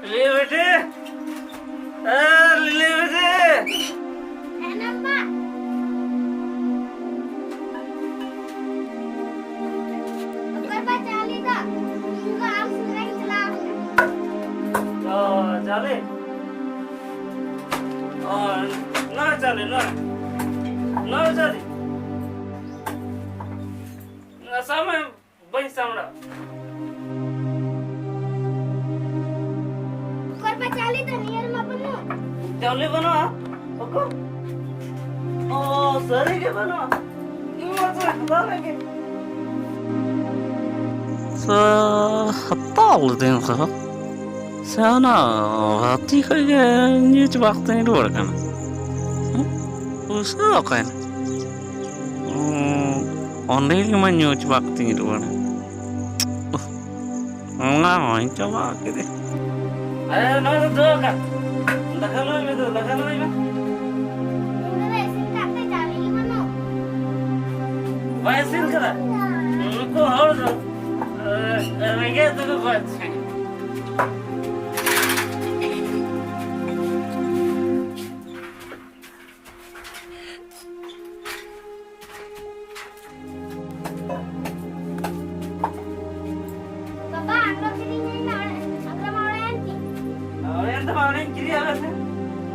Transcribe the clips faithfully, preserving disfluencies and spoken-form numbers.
ᱞᱤᱞᱤ ᱵᱤᱴᱤ, ᱮ ᱞᱤᱞᱤ ᱵᱤᱴᱤ᱾ ᱦᱮᱸ, ᱱᱟᱢᱵᱟ᱾ ᱚᱠᱚᱭ ᱵᱟ ᱪᱟᱣᱞᱮ ᱫᱚ? ᱤᱧ ᱫᱚ ᱟᱢ ᱥᱮᱸᱫᱽᱨᱟᱧ ᱪᱟᱞᱟᱣ ᱠᱟᱱᱟ᱾ ᱚ, ᱪᱟᱣᱞᱮ? ᱚ, ᱱᱚᱣᱟ ᱪᱟᱣᱞᱮ, ᱱᱚᱣᱟ᱾ ᱱᱚᱣᱟ ᱪᱟᱣᱞᱮ᱾ ᱥᱟᱵ ᱢᱮ᱾ ᱵᱟᱹᱧ ᱥᱟᱢᱵᱲᱟᱣ᱾ ᱚᱠᱚᱨ ᱵᱟ ᱪᱟᱣᱞᱮ ᱫᱚ ᱱᱤᱭᱟᱹ ᱨᱮᱢᱟ ᱵᱟᱹᱱᱩᱜ᱾ ᱪᱟᱣᱞᱮ ᱵᱟᱹᱱᱩᱜᱼᱟ? ᱚᱠᱚᱨ? ᱚ, ᱥᱟᱹᱨᱤ ᱜᱮ ᱵᱟᱹᱱᱩᱜᱼᱟ? ᱤᱧ ᱢᱟ ᱥᱟᱹᱨᱤ ᱫᱚ ᱵᱟᱝ ᱜᱮ᱾ ᱥᱮ ᱦᱟᱛᱟᱣ ᱞᱤᱫᱟᱹᱧ ᱥᱮ? ᱥᱮ ᱚᱱᱟ ᱦᱟᱹᱛᱤ ᱠᱷᱚᱡ ᱜᱮ ᱧᱩ ᱪᱟᱵᱟ ᱠᱟᱛᱮᱧ ᱨᱩᱣᱟᱹᱲ ᱠᱟᱱᱟ? ᱦᱩᱸ? ᱯᱩᱭᱥᱟᱹ ᱫᱚ ᱚᱠᱟᱭᱮᱱᱟ? ᱩᱸ, ᱚᱸᱰᱮ ᱜᱮ ᱢᱟ ᱧᱩ ᱪᱟᱵᱟ ᱠᱟᱛᱮᱧ ᱨᱩᱣᱟᱹᱲᱟ᱾ ᱩᱦ, ᱚᱱᱟ ᱦᱚᱸᱧ ᱪᱟᱵᱟ ᱠᱮᱫᱮ᱾ ᱟᱨᱮ, ᱱᱚᱣᱟ ᱫᱚ ᱫᱚᱦᱚ ᱠᱟᱜ᱾ ᱫᱟᱠᱟ ᱞᱩᱭ ᱢᱮ ᱫᱩ, ᱫᱟᱠᱟ ᱞᱩᱭ ᱢᱮ᱾ ᱤᱧ ᱫᱚ ᱤᱥᱤᱱ ᱠᱟᱜ ᱛᱮ ᱪᱟᱣᱞᱮ ᱜᱮ ᱵᱟᱹᱱᱩᱜ᱾ ᱵᱟᱭ ᱤᱥᱤᱱ ᱠᱟᱫᱟ? ᱱᱩᱠᱩ ᱦᱚᱲ ᱫᱚ, ᱮ, ᱨᱮᱸᱜᱮᱡ ᱛᱮᱠᱚ ᱜᱚᱡ ᱪᱟᱵᱟᱭᱟ᱾ ᱵᱟᱵᱟ, ᱟᱝᱨᱚᱵ ᱠᱤᱨᱤᱧ ᱦᱩᱭ ᱮᱱᱟ, ᱚᱲᱮᱡ-, ᱟᱝᱨᱚᱵ ᱢᱟ ᱚᱲᱮᱡ ᱮᱱ ᱛᱤᱧ᱾ ᱚᱲᱮᱡ ᱮᱱ ᱛᱟᱢᱟ, ᱚᱲᱮᱡ ᱮᱱ ᱛᱤᱧ᱾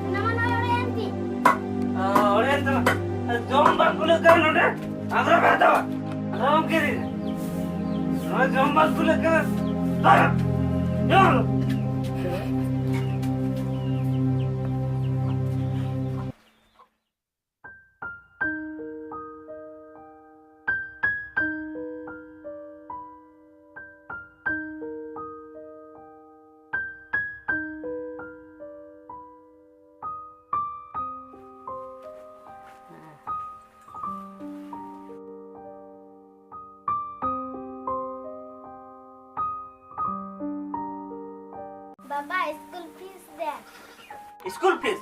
ᱚᱱᱟ ᱢᱟ ᱱᱚᱜᱼᱚᱭ ᱚᱲᱮᱡ ᱮᱱ ᱛᱤᱧ᱾ ᱚ, ᱚᱲᱮᱡ ᱮᱱ ᱛᱟᱢᱟ᱾ ᱡᱚᱢ ᱵᱟᱝ ᱠᱩᱞᱟᱹᱜ ᱠᱟᱱᱟ᱾ ᱱᱚᱰᱮ ᱟᱢᱨᱟ ᱵᱟᱦᱟ ᱫᱚ ᱟᱞᱚᱢ ᱠᱤᱨᱤᱧᱟ᱾ ᱱᱚᱣᱟ ᱡᱚᱢ ᱵᱟᱝ ᱠᱩᱞᱟᱹᱜ ᱠᱟᱱᱟ᱾ ᱫᱟᱜ! ᱧᱩ! ᱵᱟᱵᱟ, ᱥᱠᱩᱞ ᱯᱷᱤᱥ ᱫᱮᱱ᱾ School fees?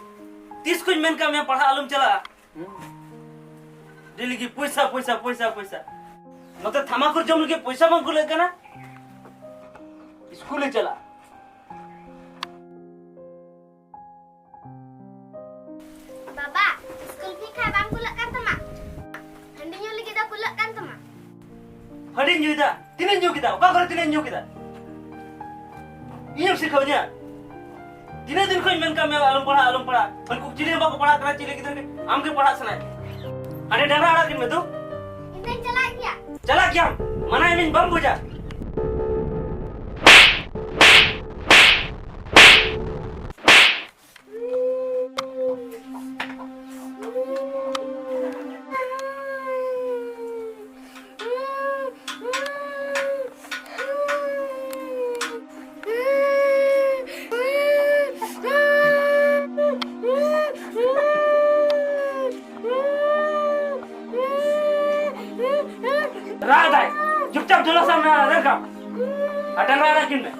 ᱛᱤᱥ ᱠᱷᱚᱱ ᱢᱮᱱ ᱠᱟᱜ ᱢᱮᱭᱟ ᱯᱟᱲᱦᱟᱜ ᱟᱞᱚᱢ ᱪᱟᱞᱟᱜᱼᱟ? ᱰᱮᱞᱤ ᱜᱮ ᱯᱚᱭᱥᱟ, ᱯᱚᱭᱥᱟ, ᱯᱚᱭᱥᱟ, ᱯᱚᱭᱥᱟ᱾ ᱱᱚᱛᱮ ᱛᱷᱟᱢᱟᱠᱩᱨ ᱡᱚᱢ ᱞᱟᱹᱜᱤᱫ ᱯᱚᱭᱥᱟ ᱵᱟᱝ ᱠᱩᱞᱟᱹᱜ ᱠᱟᱱᱟ᱾ ᱥᱠᱩᱞᱮ ᱪᱟᱞᱟᱜᱼᱟ᱾ ᱵᱟᱵᱟ, ᱥᱠᱩᱞ ᱯᱷᱤ ᱠᱷᱟᱡ ᱵᱟᱝ ᱠᱩᱞᱟᱹᱜ ᱠᱟᱱ ᱛᱟᱢᱟ? ᱦᱟᱺᱰᱤ ᱧᱩ ᱞᱟᱹᱜᱤᱫ ᱫᱚ ᱠᱩᱞᱟᱹᱜ ᱠᱟᱱ ᱛᱟᱢᱟ? ᱦᱟᱺᱰᱤᱧ ᱧᱩᱭᱫᱟ? ᱛᱤᱱᱟᱹᱜ ᱤᱧ ᱧᱩ ᱠᱮᱫᱟ? ᱚᱠᱟ ᱠᱚᱨᱮ ᱛᱤᱱᱟᱹᱜ ᱤᱧ ᱧᱩ ᱠᱮᱫᱟ? ᱤᱧᱮᱢ ᱥᱤᱠᱷᱟᱹᱣᱤᱧᱟ? ᱛᱤᱱᱟᱹᱜ ᱫᱤᱱ ᱠᱷᱚᱱ ᱢᱮᱱ ᱠᱟᱜ ᱢᱮ ᱟᱞᱚᱢ ᱯᱟᱲᱦᱟᱜ, ᱟᱞᱚᱢ ᱯᱟᱲᱦᱟᱜ? ᱩᱱᱠᱩ ᱪᱤᱞᱤ ᱦᱚᱸ ᱵᱟᱠᱚ ᱯᱟᱲᱦᱟᱜ ᱠᱟᱱᱟ, ᱪᱤᱞᱤ ᱜᱤᱫᱽᱨᱟᱹ ᱜᱮ ᱟᱢ ᱜᱮ ᱯᱟᱲᱦᱟᱜ ᱥᱟᱱᱟᱭᱮᱫ ᱢᱮᱭᱟ᱾ ᱦᱟᱸᱰᱮ ᱰᱟᱸᱜᱟ ᱟᱲᱟᱜ ᱠᱤᱱ ᱢᱮ ᱫᱩ᱾ ᱤᱧ ᱫᱚᱧ ᱪᱟᱞᱟᱜ ᱜᱮᱭᱟ᱾ ᱪᱟᱞᱟᱜ ᱜᱮᱭᱟᱢ? ᱢᱟᱱᱟᱭ ᱢᱮᱧ, ᱵᱟᱢ ᱵᱩᱡᱟ? ᱨᱟᱜ ᱫᱟᱭ᱾ ᱪᱩᱯᱪᱟᱯ ᱡᱚᱞᱟ ᱥᱟᱢᱱᱟ ᱨᱮ ᱨᱟᱠᱟᱵ᱾ ᱟᱨ ᱰᱟᱸᱜᱟ ᱟᱲᱟᱜ ᱠᱤᱱ ᱢᱮ᱾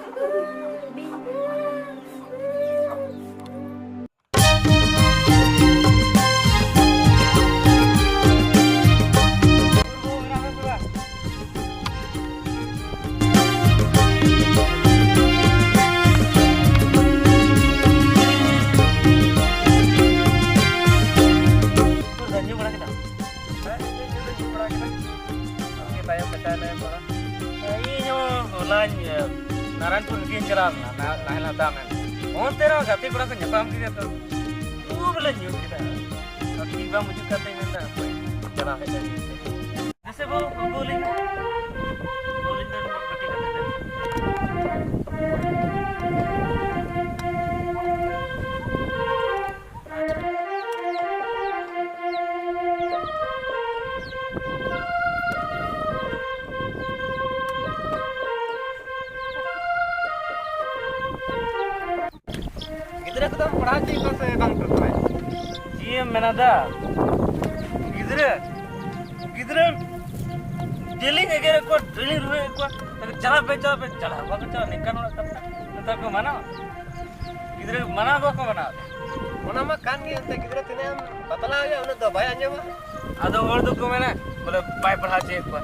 ᱧᱩ ᱵᱟᱲᱟ ᱠᱮᱫᱟᱢ? ᱦᱮᱸ, ᱤᱧ ᱫᱚ ᱧᱩ ᱫᱚᱧ ᱧᱩ ᱵᱟᱲᱟ ᱠᱮᱫᱟ᱾ ᱟᱢᱜᱮ ᱛᱟᱭᱚᱢ ᱢᱮᱛᱟᱭ ᱢᱮ ᱛᱷᱚᱲᱟ᱾ ᱤᱧ ᱦᱚᱸ ᱦᱚᱞᱟᱧ, ᱮ, ᱱᱟᱨᱟᱭᱚᱱᱯᱩᱨ ᱤᱫᱤᱧ ᱪᱟᱞᱟᱣ ᱞᱮᱱᱟ, ᱱᱟ-, ᱱᱟᱦᱮᱞ ᱦᱟᱛᱟᱣ ᱢᱮᱱᱛᱮ᱾ ᱚᱱᱛᱮ ᱨᱮᱦᱚᱸ ᱜᱟᱛᱮ ᱠᱚᱲᱟ ᱠᱚ ᱧᱟᱯᱟᱢ ᱠᱮᱫᱟ ᱛᱚ᱾ ᱩᱱ ᱵᱚᱞᱮ ᱧᱩ ᱠᱮᱫᱟ᱾ ᱟᱨ ᱴᱷᱤᱠ ᱵᱟᱝ ᱵᱩᱡᱩᱜ ᱠᱟᱱ ᱛᱤᱧ ᱢᱮᱱᱫᱟ, ᱦᱟᱯᱳᱭ, ᱪᱟᱞᱟᱣ ᱦᱮᱡ ᱫᱟᱲᱮᱭᱟᱜᱼᱟ᱾ ᱢᱟᱥᱮ ᱵᱟᱹᱵᱩ, ᱜᱳᱞᱤᱧ ᱢᱮ᱾ ᱜᱳᱞᱤᱧ ᱢᱮ ᱢᱤᱫ ᱵᱟᱹᱴᱤ ᱠᱟᱛᱮ ᱫᱮᱱ᱾ ᱜᱤᱫᱽᱨᱟᱹ ᱠᱚᱫᱚ ᱯᱟᱲᱦᱟᱣ ᱦᱚᱪᱚᱭᱮᱫ ᱠᱚᱣᱟ ᱥᱮ ᱵᱟᱝ ᱴᱚᱴᱷᱟ ᱨᱮ? ᱪᱮᱫ ᱮᱢ ᱢᱮᱱᱟ ᱫᱟ? ᱜᱤᱫᱽᱨᱟᱹ, ᱜᱤᱫᱽᱨᱟᱹ ᱰᱮᱞᱤᱧ ᱮᱜᱮᱨᱮᱫ ᱠᱚᱣᱟ, ᱰᱮᱞᱤᱧ ᱨᱩᱣᱮᱫ ᱠᱚᱣᱟ᱾ ᱪᱟᱞᱟᱜ ᱯᱮ, ᱪᱟᱞᱟᱜ ᱯᱮ, ᱪᱟᱞᱟᱣ ᱵᱟᱠᱚ ᱪᱟᱞᱟᱜ, ᱱᱤᱝᱠᱟᱱ ᱦᱚᱲᱟᱜ ᱠᱟᱛᱷᱟ᱾ ᱱᱮᱛᱟᱨ ᱠᱚ ᱢᱟᱱᱟᱣᱟ? ᱜᱤᱫᱽᱨᱟᱹ ᱢᱟᱱᱟᱣ ᱵᱟᱠᱚ ᱢᱟᱱᱟᱣ᱾ ᱚᱱᱟ ᱢᱟ ᱠᱟᱱ ᱜᱮ, ᱮᱱᱛᱮ ᱜᱤᱫᱽᱨᱟᱹ ᱛᱤᱱᱟᱹᱜ ᱮᱢ ᱵᱟᱛᱞᱟᱣ ᱮᱭᱟ, ᱩᱱᱟᱹᱜ ᱫᱚ ᱵᱟᱭ ᱟᱸᱡᱚᱢᱟ᱾ ᱟᱫᱚ ᱦᱚᱲ ᱫᱚᱠᱚ ᱢᱮᱱᱟ, ᱵᱚᱞᱮ, ᱵᱟᱭ ᱯᱟᱲᱦᱟᱣ ᱦᱚᱪᱚᱭᱮᱫ ᱠᱚᱣᱟ,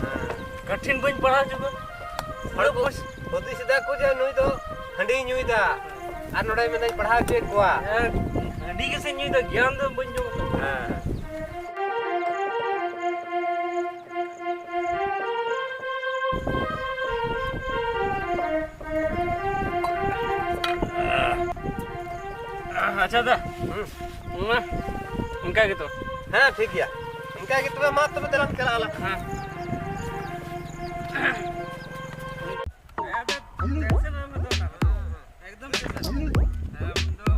ᱠᱟᱴᱷᱤᱱ ᱵᱟᱹᱧ ᱯᱟᱲᱦᱟᱣ ᱦᱚᱪᱚ ᱠᱚᱣᱟ᱾ ᱦᱚᱲ ᱠᱚ ᱦᱩᱫᱤᱥ ᱮᱫᱟ ᱠᱚ ᱡᱮ ᱱᱩᱭ ᱫᱚ ᱦᱟᱺᱰᱤᱭ ᱧᱩᱭᱮᱫᱟ ᱟᱨ ᱱᱚᱰᱮ ᱢᱮᱱᱫᱟᱹᱧ ᱯᱟᱲᱦᱟᱣ ᱦᱚᱪᱚᱭᱮᱫ ᱠᱚᱣᱟ᱾ ᱦᱮᱸ, ᱦᱟᱺᱰᱤ ᱜᱮᱥᱮ ᱧᱩᱭᱮᱫᱟ, ᱜᱮᱭᱟᱱ ᱫᱚ ᱵᱟᱹᱧ ᱧᱟᱢ ᱠᱟᱫᱟ᱾ ᱦᱮᱸ᱾ ᱟᱪᱪᱷᱟ ᱫᱟ, ᱦᱩᱸ᱾ ᱢᱟ, ᱚᱱᱠᱟ ᱜᱮᱛᱚ᱾ ᱦᱮᱸ, ᱴᱷᱤᱠ ᱜᱮᱭᱟ᱾ ᱚᱱᱠᱟ ᱜᱮ ᱛᱚᱵᱮ, ᱢᱟ ᱛᱚᱵᱮ ᱫᱮᱞᱟᱝ ᱪᱟᱞᱟᱜ ᱟᱞᱟᱝ᱾ ᱦᱮᱸ᱾ ᱮᱠᱫᱚᱢ ᱪᱮᱫᱟᱜ? ᱟᱢ ᱫᱚ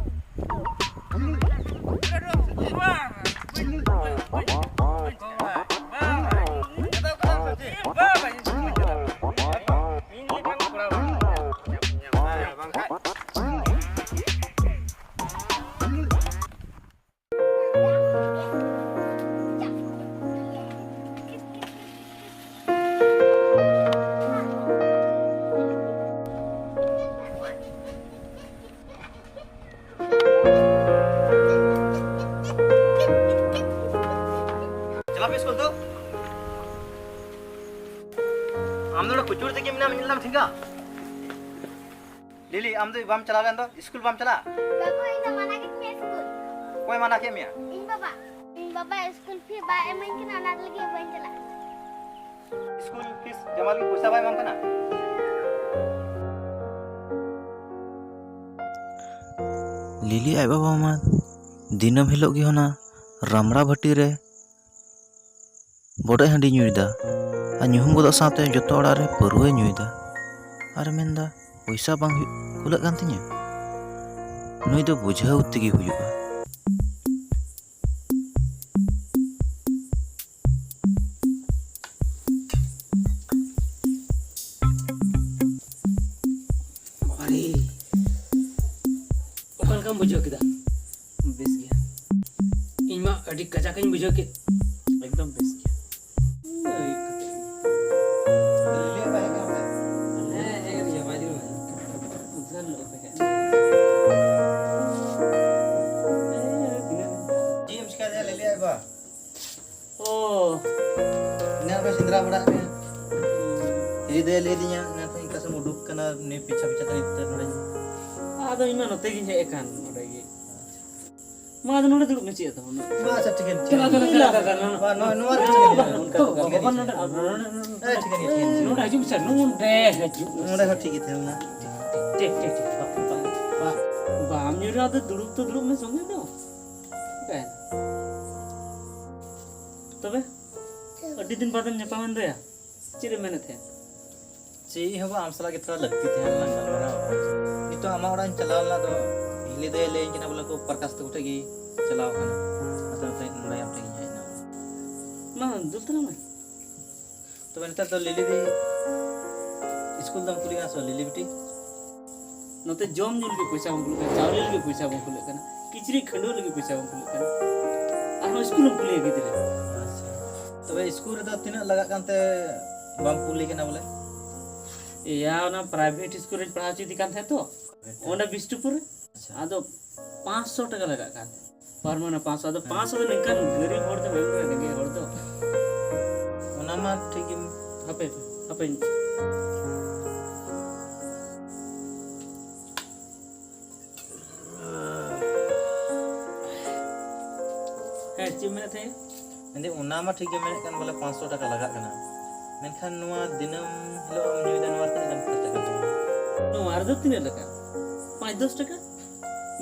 ᱤᱧ ᱞᱮᱠᱟᱱ ᱠᱚᱲᱟ ᱵᱟᱝ᱾ ᱦᱮᱸ, ᱵᱟᱝᱠᱷᱟᱱ᱾ ᱪᱟᱞᱟᱜ ᱢᱮ ᱥᱠᱩᱞ ᱫᱚ᱾ ᱟᱢ ᱫᱚ ᱱᱚᱰᱮ ᱠᱩᱪᱩᱲ ᱛᱮᱜᱮ ᱢᱮᱱᱟᱢ, ᱧᱮᱞ ᱫᱟᱢ ᱴᱷᱤᱠᱟ? ᱞᱤᱞᱤ, ᱟᱢ ᱫᱚ ᱵᱟᱢ ᱪᱟᱞᱟᱣ ᱞᱮᱱ ᱫᱚ, ᱥᱠᱩᱞ ᱵᱟᱢ ᱪᱟᱞᱟᱜᱼᱟ? ᱵᱟᱹᱵᱩ, ᱤᱧ ᱫᱚ ᱢᱟᱱᱟ ᱠᱤᱫᱤᱧᱟ ᱥᱠᱩᱞ᱾ ᱚᱠᱚᱭ ᱢᱟᱱᱟ ᱠᱮᱫ ᱢᱮᱭᱟ? ᱤᱧ ᱵᱟᱵᱟ᱾ ᱤᱧ ᱵᱟᱵᱟ ᱥᱠᱩᱞ ᱯᱷᱤ ᱵᱟᱭ ᱮᱢᱟᱹᱧ ᱠᱟᱱᱟ, ᱚᱱᱟ ᱞᱟᱹᱜᱤᱫ ᱵᱟᱹᱧ ᱪᱟᱞᱟᱜᱼᱟ᱾ ᱥᱠᱩᱞ ᱯᱷᱤᱥ ᱡᱚᱢᱟ ᱞᱟᱹᱜᱤᱫ ᱯᱚᱭᱥᱟ ᱵᱟᱭ ᱮᱢᱟᱢ ᱠᱟᱱᱟ? ᱞᱤᱞᱤ ᱟᱡ ᱵᱟᱵᱟ ᱢᱟ ᱫᱤᱱᱟᱹᱢ ᱦᱤᱞᱳᱜ ᱜᱮ ᱚᱱᱟ ᱨᱟᱢᱲᱟ ᱵᱷᱟᱹᱴᱤ ᱨᱮ ᱵᱚᱰᱚᱡ ᱦᱟᱺᱰᱤ ᱧᱩᱭᱮᱫᱟ, ᱟᱨ ᱧᱩᱦᱩᱢ ᱜᱚᱫᱚᱜ ᱥᱟᱶᱛᱮ ᱡᱚᱛᱚ ᱚᱲᱟᱜ ᱨᱮ ᱯᱟᱹᱨᱣᱟᱹᱭ ᱧᱩᱭᱮᱫᱟ, ᱟᱨ ᱢᱮᱱᱫᱟ ᱯᱚᱭᱥᱟ ᱵᱟᱝ ᱦᱩᱭᱩᱜ ᱠᱩᱞᱟᱹᱜ ᱠᱟᱱ ᱛᱤᱧᱟᱹ᱾ ᱱᱩᱭ ᱫᱚ ᱵᱩᱡᱷᱟᱹᱣ ᱛᱮᱜᱮ ᱦᱩᱭᱩᱜᱼᱟ᱾ ᱟᱨᱮ, ᱚᱠᱟ ᱞᱮᱠᱟᱢ ᱵᱩᱡᱷᱟᱹᱣ ᱠᱮᱫᱟ? ᱵᱮᱥ ᱜᱮᱭᱟ᱾ ᱤᱧ ᱢᱟ ᱟᱹᱰᱤ ᱠᱟᱡᱟᱠ ᱤᱧ ᱵᱩᱡᱷᱟᱹᱣ ᱠᱮᱫ᱾ ᱮᱠᱫᱚᱢ ᱵᱮᱥ ᱜᱮᱭᱟ᱾ ᱦᱮᱸ, ᱦᱮᱡ ᱠᱟᱱ ᱜᱮᱭᱟ, ᱵᱟᱭ ᱫᱩᱲᱩᱵ ᱠᱟᱱᱟ᱾ ᱩᱫᱷᱟᱨ ᱞᱚ ᱯᱮ ᱦᱮᱡ᱾ ᱪᱮᱫ ᱮᱢ ᱪᱤᱠᱟᱹᱭᱮᱫᱟ, ᱞᱟᱹᱭ ᱞᱮᱜᱼᱟᱭ ᱵᱟ? ᱚ᱾ ᱮᱱᱟᱝ ᱠᱷᱚᱱ ᱥᱮᱸᱫᱽᱨᱟ ᱵᱟᱲᱟᱜ ᱠᱟᱱᱟ᱾ ᱦᱤᱨᱤ ᱫᱚᱭ ᱞᱟᱹᱭ ᱫᱤᱧᱟ, ᱮᱱᱟᱝ ᱠᱷᱚᱱ ᱚᱠᱟ ᱥᱮᱫ ᱮᱢ ᱩᱰᱩᱠ ᱠᱟᱱᱟ, ᱱᱩᱭ ᱯᱤᱪᱷᱟ ᱯᱤᱪᱷᱟ ᱛᱮ ᱱᱤᱛᱚᱜ ᱱᱚᱰᱮ᱾ ᱟᱫᱚ ᱤᱧ ᱢᱟ ᱱᱚᱛᱮ ᱜᱤᱧ ᱦᱮᱡ ᱟᱠᱟᱱ, ᱱᱚᱰᱮ ᱜᱮ᱾ ᱢᱟ, ᱟᱫᱚ ᱱᱚᱰᱮ ᱫᱩᱲᱩᱵ ᱢᱮ, ᱪᱮᱫ ᱟᱫᱚ ᱩᱱᱟᱹᱜ? ᱢᱟ, ᱟᱪᱪᱷᱟ, ᱴᱷᱤᱠ ᱜᱮᱭᱟ, ᱴᱷᱤᱠ ᱪᱟᱞᱟᱣ, ᱜᱮᱭᱟ᱾ ᱪᱟᱞᱟᱣ, ᱪᱟᱞᱟᱣ, ᱪᱟᱞᱟᱣ, ᱱᱚᱣᱟ, ᱱᱚᱣᱟ, ᱱᱚᱣᱟ ᱨᱮ ᱴᱷᱤᱠ ᱜᱮᱭᱟ᱾ ᱵᱟᱵᱟ, ᱱᱚᱰᱮ, ᱱᱚᱰᱮ, ᱱᱚᱰᱮ, ᱦᱮᱸ, ᱴᱷᱤᱠ ᱜᱮᱭᱟ, ᱴᱷᱤᱠ ᱜᱮᱭᱟ, ᱴᱷᱤᱠ ᱜᱮᱭᱟ᱾ ᱱᱚᱰᱮ ᱦᱤᱡᱩᱜ ᱢᱮᱥᱮ, ᱱᱚᱰᱮ ᱦᱤᱡᱩᱜ ᱢᱮᱥᱮ᱾ ᱱᱚᱰᱮ ᱦᱚᱸ ᱴᱷᱤᱠ ᱜᱮ ᱛᱟᱦᱮᱸ ᱞᱮᱱᱟ᱾ ᱴᱷᱤᱠ, ᱴᱷᱤᱠ, ᱴᱷᱤᱠ, ᱵᱟ, ᱵᱟ, ᱵᱟ᱾ ᱵᱟᱢ ᱧᱩᱨᱟ, ᱟᱫᱚ ᱫᱩᱲᱩᱵ ᱛᱚ ᱫᱩᱲᱩᱵ ᱢᱮ ᱥᱚᱸᱜᱮ ᱫᱚ᱾ ᱚᱠᱟᱭᱮᱱᱟ? ᱛᱚᱵᱮ, ᱟᱹᱰᱤ ᱫᱤᱱ ᱵᱟᱫᱮᱢ ᱧᱟᱯᱟᱢᱮᱱ ᱫᱚᱭᱟ? ᱪᱮᱫ ᱮᱢ ᱢᱮᱱᱮᱫ ᱛᱟᱦᱮᱸᱫ? ᱪᱮᱫ ᱦᱚᱸ ᱵᱟᱝ, ᱟᱢ ᱥᱟᱞᱟᱜ ᱜᱮ ᱛᱷᱚᱲᱟ ᱞᱟᱹᱠᱛᱤ ᱛᱟᱦᱮᱸ ᱞᱮᱱᱟ ᱜᱟᱞᱢᱟᱨᱟᱣ᱾ ᱱᱤᱛᱚᱜ ᱟᱢᱟᱜ ᱚᱲᱟᱜ ᱤᱧ ᱪᱟᱞᱟᱣ ᱞᱮᱱᱟ, ᱟᱫᱚ ᱦᱤᱞᱤ ᱫᱟᱹᱭᱮ ᱞᱟᱹᱭᱟᱹᱧ ᱠᱟᱱᱟ ᱵᱚᱞᱮ ᱠᱚ ᱯᱨᱚᱠᱟᱥ ᱛᱟᱠᱚ ᱴᱷᱮᱡ ᱜᱮ ᱪᱟᱞᱟᱣ ᱠᱟᱱᱟ᱾ ᱟᱫᱚ ᱱᱚᱛᱮ ᱱᱚᱰᱮ ᱟᱢ ᱴᱷᱮᱡ ᱤᱧ ᱦᱮᱡ ᱮᱱᱟ᱾ ᱢᱟ, ᱫᱩᱞ ᱛᱟᱞᱟᱝ ᱢᱮ᱾ ᱛᱚᱵᱮ ᱱᱮᱛᱟᱨ ᱫᱚ ᱞᱤᱞᱤ ᱫᱤ ᱥᱠᱩᱞ ᱫᱚᱢ ᱠᱩᱞᱤ ᱠᱟᱱᱟ ᱥᱮ ᱵᱟᱝ, ᱞᱤᱞᱤ ᱵᱤᱴᱤ? ᱱᱚᱛᱮ ᱡᱚᱢ ᱧᱩ ᱞᱟᱹᱜᱤᱫ ᱯᱚᱭᱥᱟ ᱵᱟᱝ ᱠᱩᱞᱟᱹᱜ ᱠᱟᱱᱟ, ᱪᱟᱣᱞᱮ ᱞᱟᱹᱜᱤᱫ ᱯᱚᱭᱥᱟ ᱵᱟᱝ ᱠᱩᱞᱟᱹᱜ ᱠᱟᱱᱟ, ᱠᱤᱪᱨᱤᱡ ᱠᱷᱟᱹᱰᱩᱣᱟᱹᱜ ᱞᱟᱹᱜᱤᱫ ᱯᱚᱭᱥᱟ ᱵᱟᱝ ᱠᱩᱞᱟᱹᱜ ᱠᱟᱱᱟ, ᱟᱨᱦᱚᱸ ᱥᱠᱩᱞ ᱮᱢ ᱠᱩᱞᱮᱭᱟ ᱜᱤᱫᱽᱨᱟᱹ᱾ ᱟᱪᱪᱷᱟ, ᱛᱚᱵᱮ ᱥᱠᱩᱞ ᱨᱮᱫᱚ ᱛᱤᱱᱟᱹᱜ ᱞᱟᱜᱟᱜ ᱠᱟᱱᱛᱮ ᱵᱟᱢ ᱠᱩᱞᱤ ᱠᱟᱱᱟ ᱵᱚᱞᱮ? ᱮᱭᱟ, ᱚᱱᱟ ᱯᱨᱟᱭᱵᱷᱮᱴ ᱥᱠᱩᱞ ᱨᱮᱧ ᱯᱟᱲᱦᱟᱣ ᱦᱚᱪᱚᱭᱮᱫᱮ ᱠᱟᱱ ᱛᱟᱦᱮᱸᱫ ᱛᱚ, ᱚᱸᱰᱮ ᱵᱤᱥᱱᱩᱯᱩᱨ ᱨᱮ᱾ ᱟᱪᱪᱷᱟ᱾ ᱟᱫᱚ ᱯᱟᱸᱪᱥᱚ ᱴᱟᱠᱟ ᱞᱟᱜᱟᱜ ᱠᱟᱱ ᱛᱟᱦᱮᱸᱫ᱾ ᱯᱟᱨ ᱢᱟᱱᱮ ᱯᱟᱸᱪᱥᱚ, ᱟᱫᱚ ᱦᱮᱸ᱾ ᱯᱟᱸᱪᱥᱚ ᱫᱚ ᱱᱤᱝᱠᱟᱱ ᱜᱟᱹᱨᱤᱵ ᱦᱚᱲ ᱫᱚ ᱵᱟᱝ ᱠᱟᱱᱟ, ᱨᱮᱸᱜᱮᱡ ᱦᱚᱲ ᱫᱚ᱾ ᱚᱱᱟ ᱢᱟ ᱴᱷᱤᱠ ᱜᱮ᱾ ᱦᱟᱯᱮ, ᱦᱟᱯᱮ᱾ ᱦᱮᱸ, ᱪᱮᱫ ᱮᱢ ᱢᱮᱱᱮᱫ ᱛᱟᱦᱮᱸᱫ? ᱢᱮᱱᱫᱟᱹᱧ, ᱚᱱᱟ ᱢᱟ ᱴᱷᱤᱠ ᱜᱮ ᱢᱮᱱᱮᱫ ᱠᱟᱱ, ᱵᱚᱞᱮ ᱯᱟᱸᱪᱥᱚ ᱴᱟᱠᱟ ᱞᱟᱜᱟᱜ ᱠᱟᱱᱟ, ᱢᱮᱱᱠᱷᱟᱱ ᱱᱚᱣᱟ ᱫᱤᱱᱟᱹᱢ ᱦᱤᱞᱳᱜ ᱮᱢ ᱧᱩᱭᱮᱫᱟ, ᱱᱚᱣᱟ ᱨᱮ ᱛᱤᱱᱟᱹᱜ ᱜᱟᱱ ᱠᱷᱚᱨᱪᱟ ᱠᱟᱱ ᱛᱟᱢᱟ? ᱱᱚᱣᱟ ᱨᱮᱫᱚ ᱛᱤᱱᱟᱹᱜ ᱞᱟᱜᱟᱜᱼᱟ? ᱯᱟᱸᱪ ᱫᱚᱥ ᱴᱟᱠᱟ᱾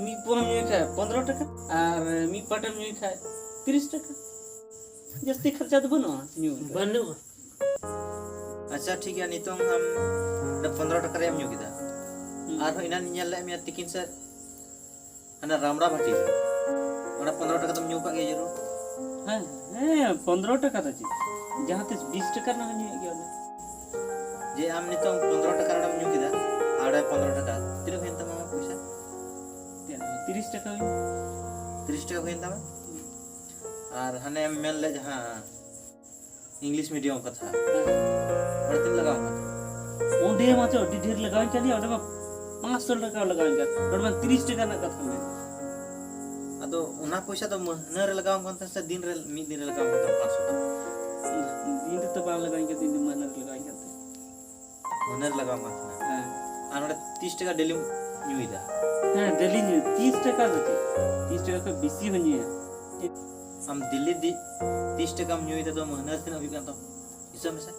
ᱢᱤᱫ ᱯᱩᱣᱟᱹᱢ ᱧᱩᱭ ᱠᱷᱟᱡ ᱯᱚᱱᱫᱽᱨᱚ ᱴᱟᱠᱟ, ᱟᱨ ᱢᱤᱫ ᱯᱟᱴᱮᱢ ᱧᱩᱭ ᱠᱷᱟᱡ ᱛᱤᱨᱤᱥ ᱴᱟᱠᱟ᱾ ᱡᱟᱹᱥᱛᱤ ᱠᱷᱚᱨᱪᱟ ᱫᱚ ᱵᱟᱹᱱᱩᱜᱼᱟ ᱧᱩ ᱫᱚ᱾ ᱵᱟᱹᱱᱩᱜᱼᱟ᱾ ᱟᱪᱪᱷᱟ, ᱴᱷᱤᱠ ᱜᱮᱭᱟ, ᱱᱤᱛᱚᱝ ᱟᱢ ᱚᱸᱰᱮ ᱯᱚᱱᱨᱚ ᱴᱟᱠᱟ ᱨᱮᱭᱟᱜ ᱮᱢ ᱧᱩ ᱠᱮᱫᱟ᱾ ᱦᱩᱸ᱾ ᱟᱨᱦᱚᱸ ᱮᱱᱟᱱ ᱤᱧ ᱧᱮᱞ ᱞᱮᱫ ᱢᱮᱭᱟ ᱛᱤᱠᱤᱱ ᱥᱮᱫ, ᱦᱟᱱᱟ ᱨᱟᱢᱲᱟ ᱵᱷᱟᱴᱤ ᱨᱮ᱾ ᱚᱸᱰᱮ ᱯᱚᱱᱨᱚ ᱴᱟᱠᱟ ᱫᱚᱢ ᱧᱩ ᱠᱟᱜ ᱜᱮᱭᱟ ᱡᱟᱹᱨᱩᱲ? ᱦᱮᱸ, ᱦᱮᱸ, ᱯᱚᱱᱨᱚ ᱴᱟᱠᱟ ᱫᱚ ᱪᱮᱫ? ᱡᱟᱦᱟᱸ ᱛᱤᱥ ᱵᱤᱥ ᱴᱟᱠᱟ ᱨᱮᱱᱟᱜ ᱦᱚᱸ ᱧᱩᱭᱮᱫ ᱜᱮᱭᱟ ᱚᱸᱰᱮ᱾ ᱡᱮ ᱟᱢ ᱱᱤᱛᱚᱝ ᱯᱚᱱᱨᱚ ᱴᱟᱠᱟ ᱨᱮᱢ ᱧᱩ ᱠᱮᱫᱟ, ᱟᱨ ᱚᱸᱰᱮ ᱯᱚᱱᱨᱚ ᱴᱟᱠᱟ, ᱛᱤᱱᱟᱹᱜ ᱦᱩᱭᱮᱱ ᱛᱟᱢᱟ ᱟᱢᱟᱜ ᱯᱚᱭᱥᱟ? ᱛᱤᱱᱟᱹᱜ? ᱛᱤᱨᱤᱥ ᱴᱟᱠᱟ ᱦᱩᱭᱱᱟ᱾ ᱛᱤᱨᱤᱥ ᱴᱟᱠᱟ ᱦᱩᱭᱮᱱ ᱛᱟᱢᱟ? ᱦᱩᱸ᱾ ᱟᱨ ᱦᱟᱱᱮᱢ ᱢᱮᱱ ᱞᱮᱫ ᱡᱟᱦᱟᱸ ᱤᱝᱞᱤᱥ ᱢᱤᱰᱤᱭᱟᱢ ᱠᱟᱛᱷᱟ, ᱦᱮᱸ᱾ ᱚᱸᱰᱮ ᱛᱤᱱᱟᱹᱜ ᱞᱟᱜᱟᱣ ᱟᱢᱟ? ᱚᱸᱰᱮ ᱢᱟᱛᱚ ᱟᱹᱰᱤ ᱰᱷᱮᱨ ᱞᱟᱜᱟᱣᱤᱧ ᱠᱟᱱ ᱜᱮᱭᱟ, ᱚᱸᱰᱮ ᱢᱟ ᱯᱟᱸᱪᱥᱚ ᱴᱟᱠᱟ ᱞᱟᱜᱟᱣᱤᱧ ᱠᱟᱱ, ᱱᱚᱰᱮ ᱢᱟ ᱛᱤᱨᱤᱥ ᱴᱟᱠᱟ ᱨᱮᱱᱟᱜ ᱠᱟᱛᱷᱟ ᱢᱮᱱᱟᱜᱼᱟ᱾ ᱟᱫᱚ ᱚᱱᱟ ᱯᱚᱭᱥᱟ ᱫᱚ ᱢᱟᱹᱦᱱᱟᱹ ᱨᱮ ᱞᱟᱜᱟᱣ ᱟᱢ ᱠᱟᱱ ᱛᱟᱦᱮᱸ ᱥᱮ ᱫᱤᱱ ᱨᱮ, ᱢᱤᱫ ᱫᱤᱱ ᱨᱮ ᱞᱟᱜᱟᱣ ᱟᱢ ᱠᱟᱱ ᱛᱟᱦᱮᱸ ᱯᱟᱸᱪᱥᱚ ᱴᱟᱠᱟ? ᱫᱤᱱ ᱨᱮᱛᱚ ᱵᱟᱝ ᱞᱟᱜᱟᱣᱤᱧ ᱠᱟᱱ ᱛᱟᱦᱮᱸ, ᱤᱧ ᱫᱚ ᱢᱟᱹᱦᱱᱟᱹ ᱨᱮ ᱞᱟᱜᱟᱣᱤᱧ ᱠᱟᱱ ᱛᱟᱦᱮᱸ᱾ ᱢᱟᱹᱦᱱᱟᱹ ᱨᱮ ᱞᱟᱜᱟᱣ ᱟᱢ ᱠᱟᱱ ᱛᱟᱦᱮᱸᱱᱟ᱾ ᱦᱮᱸ᱾ ᱟᱨ ᱱᱚᱰᱮ ᱛᱤᱥ ᱴᱟᱠᱟ ᱰᱮᱞᱤᱢ ᱧᱩᱭᱮᱫᱟ? ᱦᱮᱸ, ᱰᱮᱞᱤ ᱧᱩ᱾ ᱛᱤᱥ ᱴᱟᱠᱟ ᱫᱚ ᱪᱮᱫ? ᱛᱤᱥ ᱴᱟᱠᱟ ᱠᱷᱚᱱ ᱵᱮᱥᱤ ᱦᱚᱸ ᱧᱩᱭᱟ᱾ ᱟᱢ ᱫᱤᱞᱞᱤ ᱫᱤ-, ᱛᱤᱥ ᱴᱟᱠᱟᱢ ᱧᱩᱭᱮᱫᱟ ᱫᱚ ᱢᱟᱹᱦᱱᱟᱹ ᱨᱮ ᱛᱤᱱᱟᱹᱜ ᱦᱩᱭᱩᱜ ᱠᱟᱱ ᱛᱟᱢᱟ? ᱦᱤᱥᱟᱹᱵ ᱢᱮᱥᱮ᱾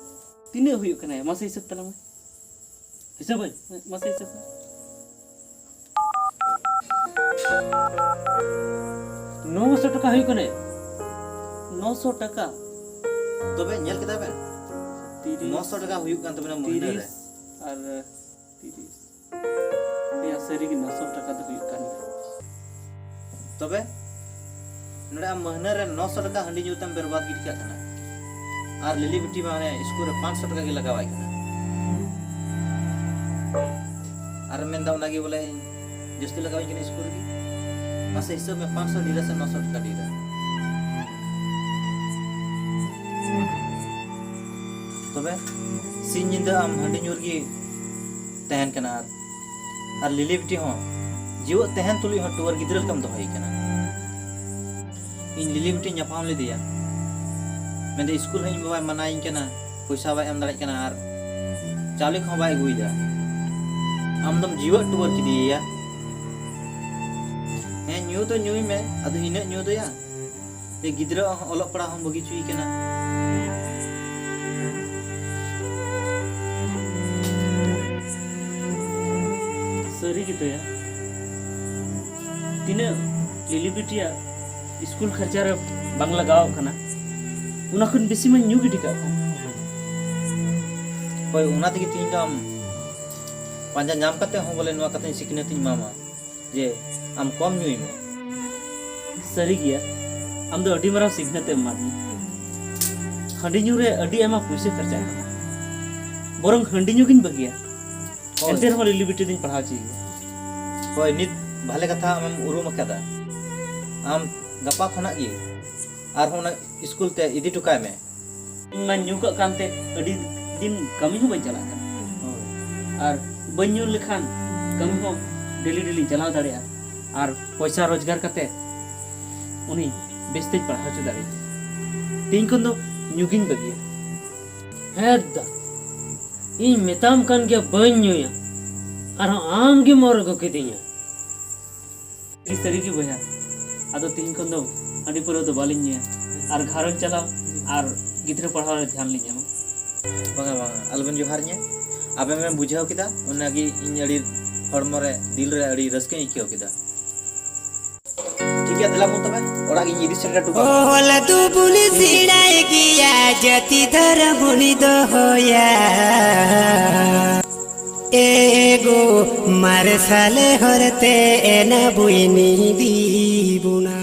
ᱛᱤᱱᱟᱹᱜ ᱦᱩᱭᱩᱜ ᱠᱟᱱᱟ? ᱢᱟᱥᱮ ᱦᱤᱥᱟᱹᱵ ᱛᱟᱞᱟᱝ ᱢᱮ᱾ ᱦᱤᱥᱟᱹᱵᱟᱹᱧ? ᱦᱮᱸ, ᱢᱟᱥᱮ ᱦᱤᱥᱟᱹᱵ ᱢᱮ᱾ ᱱᱚᱥᱚ ᱴᱟᱠᱟ ᱦᱩᱭᱩᱜ ᱠᱟᱱᱟ᱾ ᱱᱚᱥᱚ ᱴᱟᱠᱟ? ᱛᱚᱵᱮ ᱧᱮᱞ ᱠᱮᱫᱟ ᱵᱮᱱ? ᱛᱤᱨᱤᱥ, ᱱᱚᱥᱚ ᱴᱟᱠᱟ ᱦᱩᱭᱩᱜ ᱠᱟᱱ ᱛᱟᱵᱮᱱᱟ ᱢᱟᱹᱦᱱᱟᱹ ᱨᱮ᱾ ᱛᱤᱨᱤᱥ ᱟᱨ ᱛᱤᱨᱤᱥ᱾ ᱮᱭᱟ, ᱥᱟᱹᱨᱤᱜᱮ ᱱᱚᱥᱚ ᱴᱟᱠᱟ ᱫᱚ ᱦᱩᱭᱩᱜ ᱠᱟᱱ ᱜᱮᱭᱟ᱾ ᱛᱚᱵᱮ ᱱᱚᱰᱮ ᱟᱢ ᱢᱟᱹᱦᱱᱟᱹ ᱨᱮ ᱱᱚᱥᱚ ᱴᱟᱠᱟ ᱦᱟᱺᱰᱤ ᱧᱩ ᱛᱮᱢ ᱵᱮᱨᱵᱟᱫ ᱜᱤᱰᱤ ᱠᱟᱜ ᱠᱟᱱᱟ, ᱟᱨ ᱞᱤᱞᱤ ᱵᱤᱴᱤ ᱢᱟ ᱚᱱᱮ ᱤᱥᱠᱩᱞ ᱨᱮ ᱯᱟᱸᱪᱥᱚ ᱴᱟᱠᱟ ᱜᱮ ᱞᱟᱜᱟᱣᱟᱭ ᱠᱟᱱᱟ, ᱟᱨ ᱢᱮᱱᱫᱟ ᱚᱱᱟᱜᱮ ᱵᱚᱞᱮ ᱡᱟᱹᱥᱛᱤ ᱞᱟᱜᱟᱣᱟᱹᱧ ᱠᱟᱱᱟ ᱤᱥᱠᱩᱞ ᱨᱮᱜᱮ᱾ ᱢᱟᱥᱮ ᱦᱤᱥᱟᱹᱵ ᱢᱮ, ᱯᱟᱸᱪᱥᱚ ᱰᱤᱨᱟ ᱥᱮ ᱱᱚᱥᱚ ᱴᱟᱠᱟ ᱰᱤᱨᱟ? ᱛᱚᱵᱮ ᱥᱤᱧ ᱧᱤᱫᱟᱹ ᱟᱢ ᱦᱟᱺᱰᱤ ᱧᱩ ᱨᱮᱜᱮ ᱛᱟᱦᱮᱱ ᱠᱟᱱᱟ, ᱟᱨ, ᱟᱨ ᱞᱤᱞᱤ ᱵᱤᱴᱤ ᱦᱚᱸ ᱡᱤᱣᱮᱫ ᱛᱟᱦᱮᱱ ᱛᱩᱞᱩᱡ ᱦᱚᱸ ᱴᱩᱣᱟᱹᱨ ᱜᱤᱫᱽᱨᱟᱹ ᱞᱮᱠᱟᱢ ᱫᱚᱦᱚᱭᱮ ᱠᱟᱱᱟ᱾ ᱤᱧ ᱞᱤᱞᱤ ᱵᱤᱴᱤᱧ ᱧᱟᱯᱟᱢ ᱞᱮᱫᱮᱭᱟ, ᱢᱮᱱᱫᱟ ᱤᱥᱠᱩᱞ ᱦᱚᱸ ᱤᱧ ᱵᱟᱵᱟᱭ ᱢᱟᱱᱟᱭᱤᱧ ᱠᱟᱱᱟ, ᱯᱚᱭᱥᱟ ᱵᱟᱭ ᱮᱢ ᱫᱟᱲᱮᱭᱟᱜ ᱠᱟᱱᱟ ᱟᱨ ᱪᱟᱣᱞᱮ ᱠᱚᱦᱚᱸ ᱵᱟᱭ ᱟᱹᱜᱩᱭᱮᱫᱟ᱾ ᱟᱢ ᱫᱚᱢ ᱡᱤᱣᱮᱫ ᱴᱩᱣᱟᱹᱨ ᱠᱮᱫᱮᱭᱟ᱾ ᱦᱮᱸ, ᱧᱩ ᱫᱚ ᱧᱩᱭ ᱢᱮ, ᱟᱫᱚ ᱤᱱᱟᱹᱜ ᱧᱩ ᱫᱚᱭᱟ ᱡᱮ ᱜᱤᱫᱽᱨᱟᱹ ᱦᱚᱸ ᱚᱞᱚᱜ ᱯᱟᱲᱦᱟᱜ ᱦᱚᱸ ᱵᱟᱹᱜᱤ ᱦᱚᱪᱚᱭᱮ ᱠᱟᱱᱟ᱾ ᱥᱟᱹᱨᱤ ᱜᱮᱛᱚᱭᱟ, ᱛᱤᱱᱟᱹᱜ ᱞᱤᱞᱤ ᱵᱤᱴᱤᱭᱟᱜ ᱤᱥᱠᱩᱞ ᱠᱷᱚᱨᱪᱟ ᱨᱮ ᱵᱟᱝ ᱞᱟᱜᱟᱣ ᱠᱟᱱᱟ᱾ ᱚᱱᱟ ᱠᱷᱚᱱ ᱵᱮᱥᱤ ᱢᱟᱧ ᱧᱩ ᱜᱤᱰᱤ ᱠᱟᱜ ᱠᱟᱱ᱾ ᱦᱳᱭ, ᱚᱱᱟ ᱛᱮᱜᱮ ᱛᱮᱦᱮᱧ ᱫᱚ ᱟᱢ ᱯᱟᱸᱡᱟ ᱧᱟᱢ ᱠᱟᱛᱮ ᱦᱚᱸ ᱵᱚᱞᱮ ᱱᱚᱣᱟ ᱠᱟᱛᱷᱟᱧ ᱥᱤᱠᱷᱱᱟᱹᱛ ᱤᱧ ᱮᱢᱟᱢᱟ ᱡᱮ ᱟᱢ ᱠᱚᱢ ᱧᱩᱭ ᱢᱮ᱾ ᱥᱟᱹᱨᱤ ᱜᱮᱭᱟ, ᱟᱢ ᱫᱚ ᱟᱹᱰᱤ ᱢᱟᱨᱟᱝ ᱥᱤᱠᱷᱱᱟᱹᱛ ᱮᱢ ᱮᱢᱟᱫᱤᱧᱟ᱾ ᱦᱟᱺᱰᱤ ᱧᱩ ᱨᱮ ᱟᱹᱰᱤ ᱟᱭᱢᱟ ᱯᱩᱭᱥᱟᱹ ᱠᱷᱚᱨᱪᱟᱜ ᱠᱟᱱᱟ, ᱵᱚᱨᱚᱝ ᱦᱟᱺᱰᱤ ᱧᱩ ᱜᱤᱧ ᱵᱟᱹᱜᱤᱭᱟ᱾ ᱦᱳᱭ᱾ ᱮᱱᱛᱮ ᱨᱮᱦᱚᱸ ᱞᱤᱞᱤ ᱵᱤᱴᱤ ᱫᱚᱧ ᱯᱟᱲᱦᱟᱣ ᱦᱚᱪᱚᱭᱮᱭᱟ᱾ ᱦᱳᱭ, ᱱᱤᱛ ᱵᱷᱟᱞᱮ ᱠᱟᱛᱷᱟ ᱟᱢᱮᱢ ᱩᱨᱩᱢ ᱟᱠᱟᱫᱟ᱾ ᱟᱢ ᱜᱟᱯᱟ ᱠᱷᱚᱱᱟᱜ ᱜᱮ ᱟᱨᱦᱚᱸ ᱚᱱᱟ ᱥᱠᱩᱞ ᱛᱮ ᱤᱫᱤ ᱦᱚᱴᱚ ᱠᱟᱭ ᱢᱮ᱾ ᱤᱧ ᱢᱟ ᱧᱩ ᱠᱟᱜ ᱠᱟᱱᱛᱮ ᱟᱹᱰᱤ ᱫᱤᱱ ᱠᱟᱹᱢᱤ ᱦᱚᱸ ᱵᱟᱹᱧ ᱪᱟᱞᱟᱜ ᱠᱟᱱᱟ᱾ ᱦᱳᱭ᱾ ᱟᱨ ᱵᱟᱹᱧ ᱧᱩ ᱞᱮᱠᱷᱟᱱ ᱠᱟᱹᱢᱤ ᱦᱚᱸ ᱰᱮᱞᱤ ᱰᱮᱞᱤᱧ ᱪᱟᱞᱟᱣ ᱫᱟᱲᱮᱭᱟᱜᱼᱟ ᱟᱨ ᱯᱚᱭᱥᱟ ᱨᱳᱡᱽᱜᱟᱨ ᱠᱟᱛᱮ ᱩᱱᱤ ᱵᱮᱥᱛᱮᱧ ᱯᱟᱲᱦᱟᱣ ᱦᱚᱪᱚ ᱫᱟᱲᱮᱭᱟᱜᱼᱟ᱾ ᱛᱮᱦᱮᱧ ᱠᱷᱚᱱ ᱫᱚ ᱧᱩ ᱜᱤᱧ ᱵᱟᱹᱜᱤᱭᱟ᱾ ᱦᱮᱸ ᱫᱟ, ᱤᱧ ᱢᱮᱛᱟᱢ ᱠᱟᱱ ᱜᱮᱭᱟ ᱵᱟᱹᱧ ᱧᱩᱭᱟ, ᱟᱨᱦᱚᱸ ᱟᱢ ᱜᱮᱢ ᱚᱨ ᱟᱹᱜᱩ ᱠᱤᱫᱤᱧᱟ᱾ ᱥᱟᱹᱨᱤ ᱜᱮ ᱵᱚᱭᱦᱟ, ᱟᱫᱚ ᱛᱮᱦᱮᱧ ᱠᱷᱚᱱ ᱫᱚ ᱦᱟᱺᱰᱤ ᱯᱟᱹᱣᱨᱟᱹ ᱫᱚ ᱵᱟᱞᱤᱧ ᱧᱩᱭᱟ ᱟᱨ ᱜᱷᱟᱨᱚᱸᱡᱽ ᱪᱟᱞᱟᱣ ᱟᱨ ᱜᱤᱫᱽᱨᱟᱹ ᱯᱟᱲᱦᱟᱣ ᱨᱮ ᱫᱷᱮᱭᱟᱱ ᱞᱤᱧ ᱮᱢᱟ᱾ ᱵᱟᱝᱟ, ᱵᱟᱝᱟ, ᱟᱞᱚᱵᱮᱱ ᱡᱚᱦᱟᱨ ᱤᱧᱟᱹ᱾ ᱟᱵᱮᱱ ᱵᱮᱱ ᱵᱩᱡᱷᱟᱹᱣ ᱠᱮᱫᱟ, ᱚᱱᱟᱜᱮ ᱤᱧ ᱟᱹᱰᱤ ᱦᱚᱲᱢᱚ ᱨᱮ, ᱫᱤᱞ ᱨᱮ ᱟᱹᱰᱤ ᱨᱟᱹᱥᱠᱟᱹᱧ ᱟᱹᱭᱠᱟᱹᱣ ᱠᱮᱫᱟ᱾ ᱴᱷᱤᱠ ᱜᱮᱭᱟ, ᱫᱮᱞᱟ ᱵᱚᱱ ᱛᱚᱵᱮ, ᱚᱲᱟᱜ ᱜᱤᱧ ᱤᱫᱤ ᱥᱮᱴᱮᱨ ᱦᱚᱴᱚ ᱠᱟᱜᱼᱟ᱾ ᱚᱞ ᱫᱩᱵᱩᱞ ᱥᱮᱬᱟᱭ ᱜᱮᱭᱟ, ᱡᱟᱹᱛᱤ ᱫᱷᱚᱨᱚᱢ ᱩᱱᱤ ᱫᱚᱦᱚᱭᱟ᱾ ᱮᱜᱳ ᱢᱟᱨᱥᱟᱞ ᱦᱚᱨᱛᱮ ᱮᱱᱟ ᱵᱩᱭᱱᱤ ᱫᱤᱵᱩᱱᱟ᱾